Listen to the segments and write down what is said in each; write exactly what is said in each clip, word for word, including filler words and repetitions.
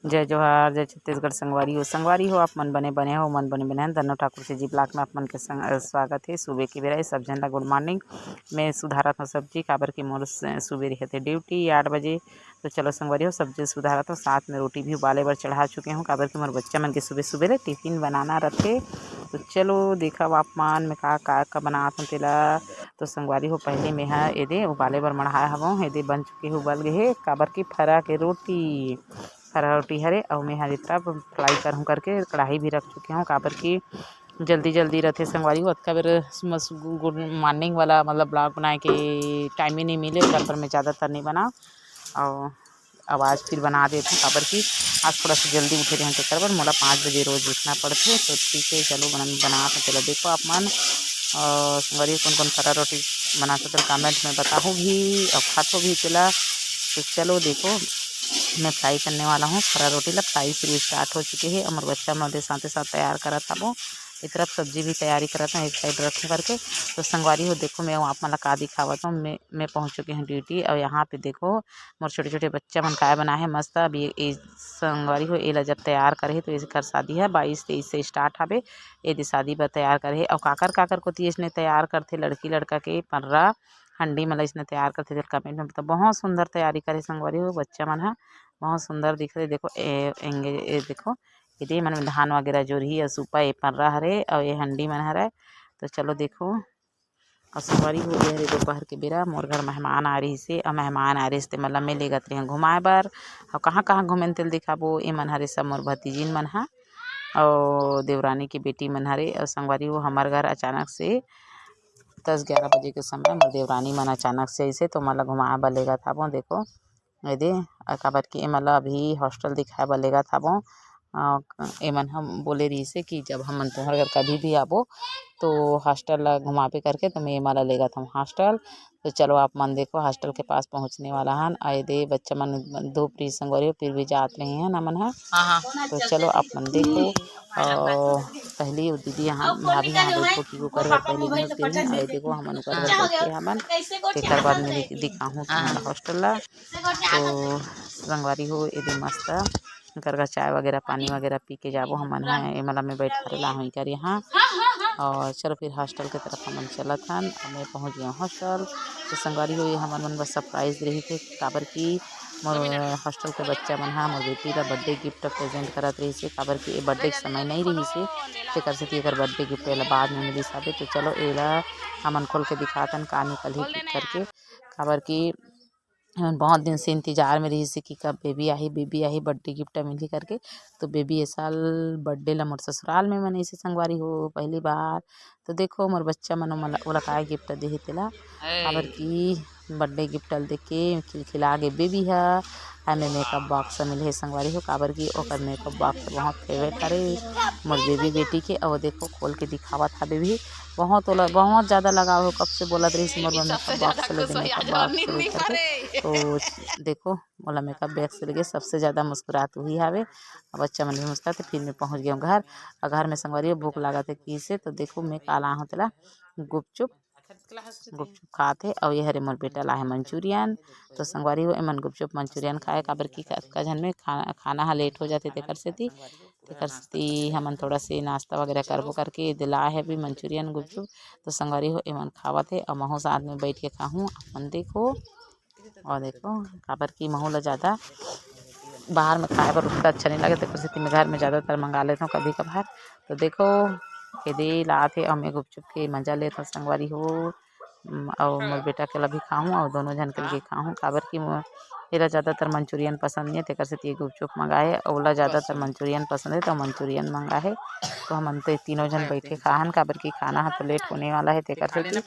जय जोहार, जय छत्तीसगढ़ संगवारी हो। संगवारी हो, आप मन बने बने हो, मन बने बने हैं। धन्नो ठाकुर से जी ब्लॉग में आप मन के संग, अ, स्वागत है। सुबह के बेरा ये सब झन ला गुड मॉर्निंग। मैं सुधारत हूँ सब्जी, काबर कि मोर स-, सुबह रहते ड्यूटी आठ बजे। तो चलो संगवारी हो, सब्जी सुधारत हूँ, साथ में रोटी भी उबाले बर चढ़ा चुके हूँ, काबर कि मोर बच्चा मन के सुबह सुबह ले टिफिन बनाना रहते। तो चलो देखब आप मन मैं का, का, का बनात हूँ तेला। तो संगवारी हो, पहले मैं ह एदे उबाले बर मढ़ाए हवं, एदे बन चुके हे, उबल गए हे, काबर कि फरा के रोटी, फरा रोटी हरे, अउ मैं ह एतरा फ्राई करहूँ करके कढ़ाई भी रख चुके हूँ, काबर कि जल्दी जल्दी रथे संगवारी हो, अतका बेर मस-, गुड मॉर्निंग वाला मतलब ब्लॉग बनाए के टाइम ही नहीं मिले, ओकर पर मैं ज़्यादातर नहीं बनाओ। अउ अब आज फिर बना देत हूँ, काबर कि आज थोड़ा सा जल्दी उठे रहे, तेकर बर मोला पाँच बजे रोज उठना पड़थे। तो ठीक है, चलो बना, बना के चलो देखो आप मन, अ, संगवारी कौन कौन फरा रोटी बनाथो तेला कमेंट में बताहू भी अउ खाथो भी तेला। तो चलो देखो, मैं फ्राई करने वाला हूँ फरा रोटी ला। फ्राई शुरू स्टार्ट हो चुके हे, हमर बच्चा मन ओदे साथे साथ तैयार करत हाबो। ए तरफ सब्जी भी तैयारी करत हूँ, एक साइड रखूँ करके। तो संगवारी हो देखो, मैं आप मन ला का दिखावत हूँ, मैं, मैं पहुँच चुके हूँ ड्यूटी। अउ यहाँ पे देखो, मोर छोटे-छोटे बच्चा मन काय बनाए हे मस्त। अब ये, ये संगवारी हो, एला जब तैयार करे हे, तो एकर शादी हे बाईस तेईस से स्टार्ट हवे, एदे शादी बर तैयार करे हे। अउ काकर काकर कोती इसने तैयार करथे, लड़की लड़का के पर्रा हंडी मन ला इसने तैयार करथे, तेला कमेंट में बताओ। बहुत सुंदर तैयारी करे संगवारी हो, बच्चा मन ह बहुत सुंदर दिख रहे। देखो ए, एंगे, ए देखो, एदे मन में धान वगैरह जोरही, अउ सुपा ए पर्रा हरे, अउ ये हंडी मन हरे। तो चलो देखो, अउ संगवारी हो, ये हरे दोपहर के बेरा, मोर घर मेहमान आ रहिस हे, अउ मेहमान आ रहिस ते मतलब मैं लेगत रहें घुमाए बर। अउ कहाँ-कहाँ घूमेन तेल दिखाबो। ए मन हरे सब मोर भतीजिन मन ह, अउ देवरानी के बेटी मन हरे। अउ संगवारी हो, हमर घर अचानक से दस ग्यारह बजे के समय मोर देवरानी मन अचानक से अइसे, तो मोला घुमाए बर लेगत हाबो। देखो, एदे, अ, काबर कि एमन ल अभी हॉस्टल दिखाए बर लेगत हाबो। अ, एमन ह बोले रिहिसे कि जब हमन तुंहर घर कभी भी आबो, तो हॉस्टल ल घुमाबे करके, तो मैं एमन ल लेगत हूँ हॉस्टल। तो चलो, आप मन देखो, हॉस्टल के पास पहुँचने वाला हन। अ, एदे, बच्चा मन धूप रिहिस संगवारी हो, फिर भी जात रही हन हमन ह। हाँ, हाँ। तो चलो, आप मन देखो, अ, पहली वो दीदी यहाँ, भाभी यहाँ देखो कि ओकर घर पहली पहुँच गई है। अ, देखो, हमन ओकर घर पहुँचे हमन। तेकर बाद मैं दिखाहूँ तुम्हारा हॉस्टल ला। तो संगवारी हो, एदे मस्त एकर घर चाय वगैरह, पानी वगैरह पी के जाबो हमन ह। एमला में बैठा रहला होई कर यहाँ। और चलो फिर हॉस्टल के तरफ हमन चलत हन। अब मैं पहुँच गया हूँ हॉस्टल। तो संगवारी हो, ये हमन मन बस सरप्राइज रही थे, काबर कि मोर हॉस्टल के बच्चा मन ह मोर बेटी ला बर्थडे गिफ्ट प्रेजेंट करत रहिस हे, काबर कि ये बर्थडे के समय नहीं रहिस हे, तेकर सेती एकर बर्थडे गिफ्ट एला बाद में मिलिस हवे। तो चलो, एला हमन खोल के दिखातन का निकलही करके, काबर कि हमन बहुत दिन से इंतजार में रहिस हे कि कब बेबी आही, बेबी आही, बर्थडे गिफ्ट मिलही करके। तो बेबी ए साल बर्थडे ला मोर ससुराल में मनाइस हे संगवारी हो, पहली बार। तो देखो, मोर बच्चा मन ओमन ला, ओला काय गिफ्ट देही तेला, काबर कि बर्थडे गिफ्ट ल देख के खिलखिला गे बेबी ह। एमे मेकअप बॉक्स मिले हे संगवारी हो, काबर कि ओकर मेकअप बॉक्स बहुत फेवरेट हरे मोर बेबी बेटी के। अउ देखो, खोल के दिखावत हवे भी, बहुत ओला, बहुत ज्यादा लगाव हो, कब से बोलत रहिस मोर बर मेकअप बॉक्स ले दे, मेकअप बॉक्स ले दे करके। तो देखो, मोला मेकअप बॉक्स ले गे, सबसे ज्यादा मुस्कुरात उही हावे। अब बच्चा मन भी मुस्कुरात हे। फिर मैं पहुंच गया हूँ घर। और घर में संगवारी हो, भूख लागत हे किसे, तो देखो, मैं का लाए हूँ तेला, गुपचुप, गुपचुप खात हे। अउ ये हरे मोर बेटा लाए हे मंचूरियन। तो संगवारी हो, एमन गुपचुप मंचूरियन खाए, काबर कि अतका झन में खा-, खाना ह लेट हो जाथे, तेकर सेती, तेकर सेती हमन थोड़ा से नाश्ता वगैरह करबो करके एदे लाए हे अभी मंचूरियन गुपचुप। तो संगवारी हो, एमन खावत हे अउ महू साथ में बैठ के खाहूँ। अपन देखो, और देखो, काबर कि महू ला ज्यादा बाहर में खाए बर उतना अच्छा नहीं लगे, तेकर सेती मैं घर में ज्यादातर मंगा लेथव कभी कभार। तो देखो, एदे लात हे अउ मैं गुपचुप के मजा लेथव संगवारी हो। उम, अउ मोर बेटा के ला भी खाहूँ अउ दोनों झन के लिए खाहूँ, काबर कि मो-, एला ज्यादातर मंचूरियन पसंद नहीं हे, तेकर सेती ये गुपचुप मंगाए हे। अउ ओला ज्यादातर मंचूरियन पसंद हे, तो मंचूरियन मंगाए हे। तो हमन तो तीनों झन बैठ के खाहन, काबर कि खाना ह तो लेट होने वाला हे, तेकर सेती।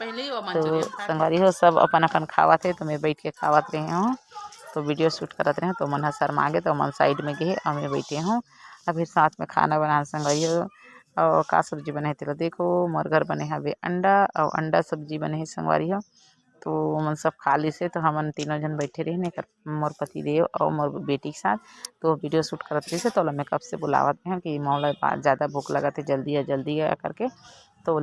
तो संगवारी हो, सब अपन अपन खावत हे, तो मैं बैठ के खावत रहे हूँ, तो वीडियो शूट करत रहे हूँ, तो मन ह शर्मा गे, तो मन साइड में गे हे, अउ मैं बैठे हूँ। अभी साथ में खाना बनान संगवारी हो। अउ का सब्जी बने हे तेला देखो, मोर घर बने हवे अंडा, अउ अंडा सब्जी बने हे संगवारी हो। तो ओमन सब खा लिसे, तो हमन तीनों झन बैठे रहिन, एकर मोर पति देव अउ मोर बेटी के साथ। तो वीडियो शूट करत रहिसे, तो ओला मैं कब से बुलावत रहे हूँ कि मोला बा-, ज्यादा भूख लगत हे, जल्दी आ, जल्दी आ करके। तो